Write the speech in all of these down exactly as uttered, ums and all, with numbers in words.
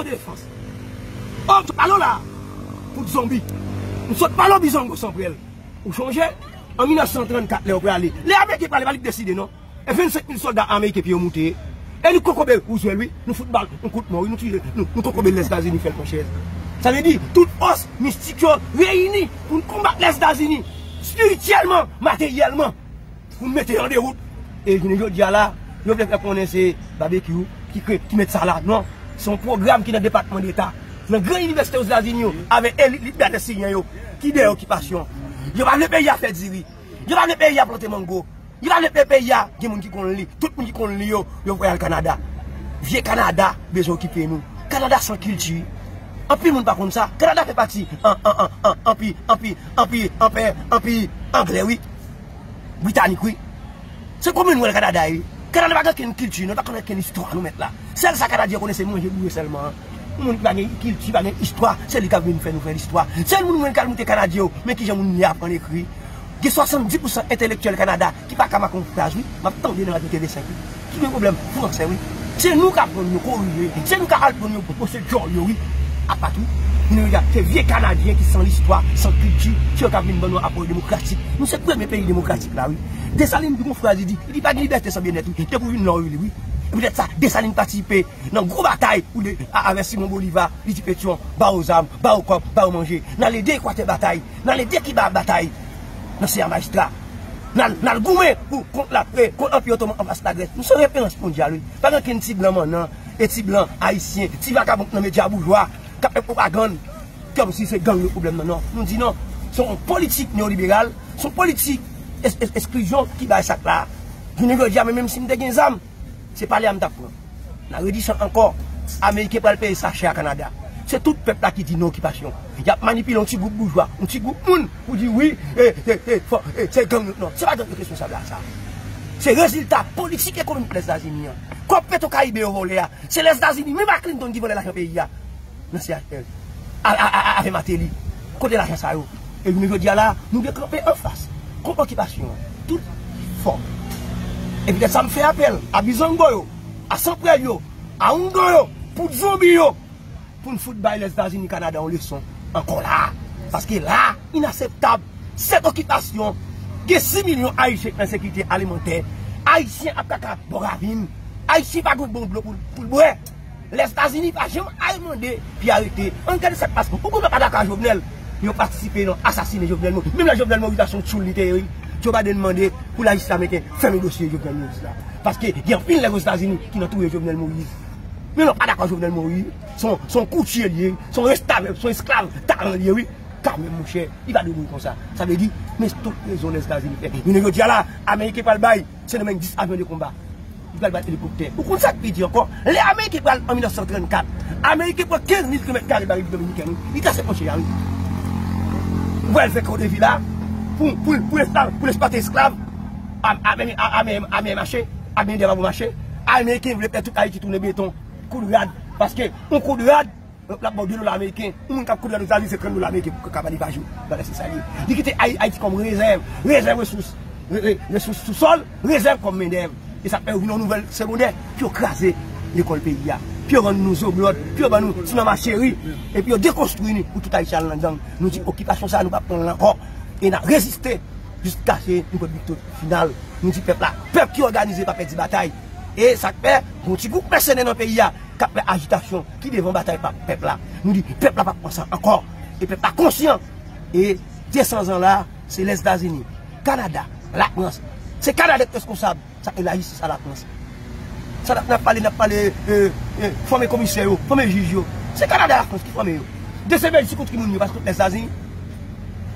Defans. Oh, m sot pale w la. Kout zonbi. M sot pale w Bizango Sanprèl. Ou chonje? An mil nèf san trannkat, lè yo prale. Lè Ameriken prale, pa li k deside, non. E vennsenk mil sòlda ameriken pye yo moute. E nou kokobe Roosevelt, wi. Nou fout bal, nou kout mò, wi. Nou tiye, nou, nou kokobe Lèzetazini fè l pran chèz. Sa vle di, tout fòs mistik yo reyini pou n konbat Lèzetazini. Espirityèlman, materyèlman. Pou n mete yo an dewout. E jounen jodi a la, yo vle fè konnen se Babekyou ki kre-, ki met sa la. Non. Se yon pwogram ki nan Depatman Deta, nan gran inivèsite Ozetazini yo, avèk elit libète siryen yo, ki dèyè okipasyon. Yo pa vle peyi a fè diri. Yo pa vle peyi a plante mango. Yo pa vle pe-, peyi a gen moun ki konn li. Tout moun ki konn li yo, yo voye al Kanada. Vye Kanada bezwen okipe nou. Kanada san kilti. Anpil moun pa konn sa. Kanada fè pati an, an, an, an, anpi, anpi, anpi, anpè, anpi anglè, wi. Britanik, wi. Se kòman nou wè Kanada, wi. Kanada pa gen okenn kilti, nou pa konn okenn istwa, nou mèt la. Sèl sa Kanadyen konnen se manje boure sèlman. Yon moun ki pa gen kilti, pa gen istwa, se li k ap vin fè nou fè listwa. Sèl moun mwen k al moute Kanadyen yo, men kijan moun li aprann ekri. Gen swasanndis pousan entelektyèl Kanada ki pa ka make yon fraz, wi. M ap tande nan radyo T V senk, wi. Ki gen pwoblèm fransè, wi. Se nou k aprann yo korije. Se nou k al pran yo pwose djòl yo, wi. Apa tou, nou ya, se vye Kanadyen ki san listwa, san kilti, se yo k ap vin ban nou apwòch demokratik. Nou se premye peyi demokratik la, wi. Desalin di yon fraz, li di, li di pa gen libète san byennèt, wi. Depi w vin la, w rele, wi. E poutèt sa, Desalin patisipe nan gwo batay pou de, a, avèk Simon Bolivar, li di Petyon, ba yo zam, ba yo kòb, ba yo manje. N al ede Ekwatè batay. N al ede Kiba batay nan Seyè Majistra. N al, n al goumen pou kont la, e, kont Anpi Otoman anfas Lagrès. Nou se referans mondyal, wi. Pa gen okenn ti blan mannan, e ti blan ayisyen, ti vakabon k nan medya boujwa, k ap fè pwopagann, kòmsi se gang yo pwoblèm nan, non. Nou di non. Se yon politik neyoliberal, se yon politik es-, es-, esklizyon ki bay sa k la. Jounen jodi a, men menm si m te gen zam, se pale a m t ap pran. N a redi sa ankò. Ameriken pral peye sa chè a Kanada. Se tout pèp la ki di non okipasyon. Y ap manipile yon ti gwoup boujwa, yon ti gwoup moun pou di wi, e, e, e, fò, e, se gang yo. Non, se pa gang yo k responsab la sa. Se rezilta politik ekonomik Lèzetazini an. Kòb Petro Caribe yo vòlè a, se Lèzetazini, menm ak Clinton ki vòlè lajan peyi a. Nan C H L. A, a, a, a, avè Martelly. Kote lajan sa yo? E jounen jodi a la, nou dwe kanpe anfas kont okipasyon an. Tout fò. E poutèt sa m fè apèl a Bizango yo, a Sanprèl yo, a Oungan yo, pou zonbi yo, pou n fout bay Lèzetazini Kanada yon leson ankò la. Paske la, inaseptab, sèt okipasyon, gen sis milyon Ayisyen k nan ensekirite alimantè. Ayisyen ap kaka bò ravin. Ayisyen pa gen bon dlo pou, pou l bwè. Lèzetazini pa janm al mande pou y arete. Ann gade sa k pase. Ou konn yo pa dakò ak Jovenel. Yo patisipe nan asasinen Jovenel Moïse. Menm lè Jovenel Moïse la se yon tchoul li te ye, wi. Joe Biden mande pou lajistis ameriken fèmen dosye Jovenel Moïse la. Paske gen anpil nèg Ozetazini ki nan touye Jovenel Moïse. Men yo pa dakò ak Jovenel Moïse. Se yon, se yon koutye li ye, wi. Se yon restavèk, se yon esklav talan li ye, wi. Kanmenm, monchè, li pa dwe mouri konsa. Sa vle di, men tout rezon Lèzetazini fè. Jounen jodi a la, Ameriken pral bay Sendomeng dis avyon de konba. Li pral bay elikoptè. Ou konn sa k pi di ankò? Lè Ameriken pral an mil nèf san trannkat, Ameriken pran kenz mil kilomèt kare nan Repiblik Dominikèn, wi. Li trase fwontyè a, wi. Ou pral fè kodevi la pou, pou, pou esklav, pou l eksplwate esklav. Ame, ame, ame, ame mache, ame dèv ap mache. Ameriken vle fè tout Ayiti tounen beton. Koud rad. Paske yon koud rad, l ap ba w de dola ameriken. Yon moun k ap koud rad Ozetazini, se trant dola ameriken pou kapab li pa jou. Bagay se sa l ye. Li kite Ay-, Ayiti kòm rezèv, rezèv resous, re-, re-, resous sou sòl, rezèv kòm mendèv. E sa fè yo vin yon nouvèl segondè, pou yo kraze lekòl peyi a, pou yo rann nou zoblòd, pou yo ban nou ti manma cheri, epi yo dekonstwi nou pou tout Ayisyen al nan gang. Nou di okipasyon sa a, nou p ap pran l ankò. E n ap reziste jiskaske nou pran viktwa final. Nou di pèp la, pèp ki òganize pa pèdi batay. E sa k fè, gon ti gwoup mèsenè nan peyi a, k ap fè ajitasyon, ki devan batay pa pèp la. Nou di, pèp la p ap pran sa ankò. E pèp la konsyan. E de san zan la, se Lèzetazini, Kanada, Lafrans. Se Kanada k reskonsab sa k rele lajistis a Lafrans. Sa n ap, n ap pale, n ap pale, e, e, fòme komisè yo, fòme jij yo. Se Kanada, Lafrans ki fòme yo. De se Bèljik kont ki moun yo, pa se kont Lèzetazini.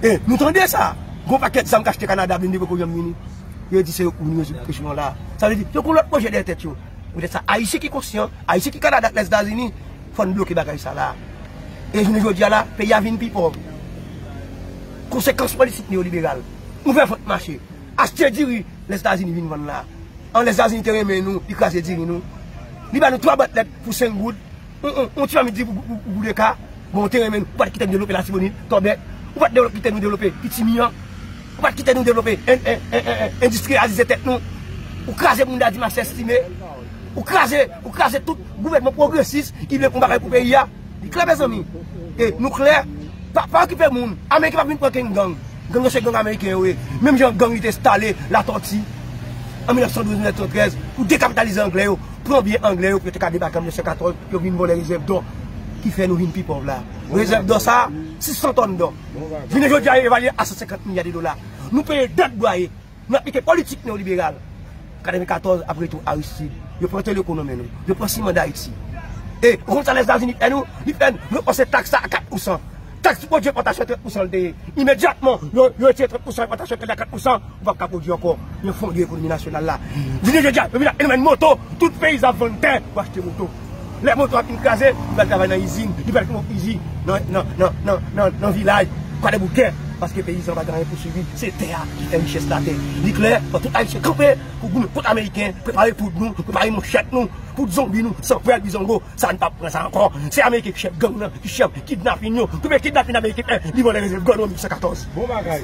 E, nou tande sa. Gon pakèt zam k achte Kanada, blende poko janm vini. Yo di se yo k pou vin rezoud kesyon an la. Sa vle di, yo gon lòt pwojè dèyè tèt yo. Poutèt sa, Ayisyen ki konsyan, Ayisyen ki Kanada ak Lèzetazini, fò n bloke bagay sa la. E jounen jodi a la, peyi a vin pi pòv. Konsekans politik neyoliberal. Ouvè vant mache. Achte diri Lèzetazini vin vann la. An Lèzetazini te renmen nou, li kraze diri nou. Li ba nou twa bwat lèt pou senk goud. On, on, on ti mamit di pou, pou, pou, pou de ka. Bon, ou te renmen nou, ou pa t kite nou devlope Latibonit, Tòbèk. Ou pa t devlope, kite nou devlope Pitimi an. Ou pa t kite nou devlope en, en, en, en, en, endistri azize tèt nou. Ou kraze pou moun ta di mache estime. Ou kraze, ou kraze tout gouvènman pwogresis ki vle fè yon bagay pou peyi a. Li klè, mezanmi. E nou klè. Pa, pa okipe moun. Ameriken pa vin pran kenn gang. Gang yo se gang ameriken yo ye. Menm jan gang li te enstale Latòti an mil nèf san douz, mil nèf san trèz pou dekapitalize anglè yo, pran byen anglè yo pou yo te ka debake an mil nèf san katòz, pou yo vin vòlè rezèv dò ki fè nou vin pi pòv la. Rezèv dò sa, sis san tòn dò. Jounen jodi a, yo evalye a san senkant milya de dola. Nou peye dèt dwaye. Nou aplike politik neyoliberal. Katrevenkatòz, apre tou Aristide, yo pran tele ekonomi nou. Yo pran siman Dayiti. E, ou konn sa Lèzetazini fè nou? Li fè nou, yo panse taks sa a kat pousan. Taks sou pwodui enpòtasyon trant pousan l te ye. Imedyatman, yo, yo retire trant pousan enpòtasyon trant a kat pousan, ou p ap ka pwodui ankò. Yo efondre ekonomi nasyonal la. Jounen jodi a, yo vin ap, yo vin ap moto, tout peyizan ap vann tè pou achte moto. Lè moto a fin kraze, li pral travay nan izin, li pral fè izin nan, nan, nan, nan, nan, nan vilaj Kwadèboukè, paske peyizan pa gen anyen pou swivi, se tè a ki fè richès latè. Li klè, fò tout Ayisyen kanpe pou goumen kont Ameriken, prepare poud nou, prepare manchèt nou, poud zonbi nou, san pwèl bizongo, sa n p ap pran sa ankò. Se Ameriken ki chèf gang nan, ki chèf kidnapin yo, premye kidnapin Ameriken fè, li vòlè rezèv gòl nou an mil nèf san katòz. Bon bagay.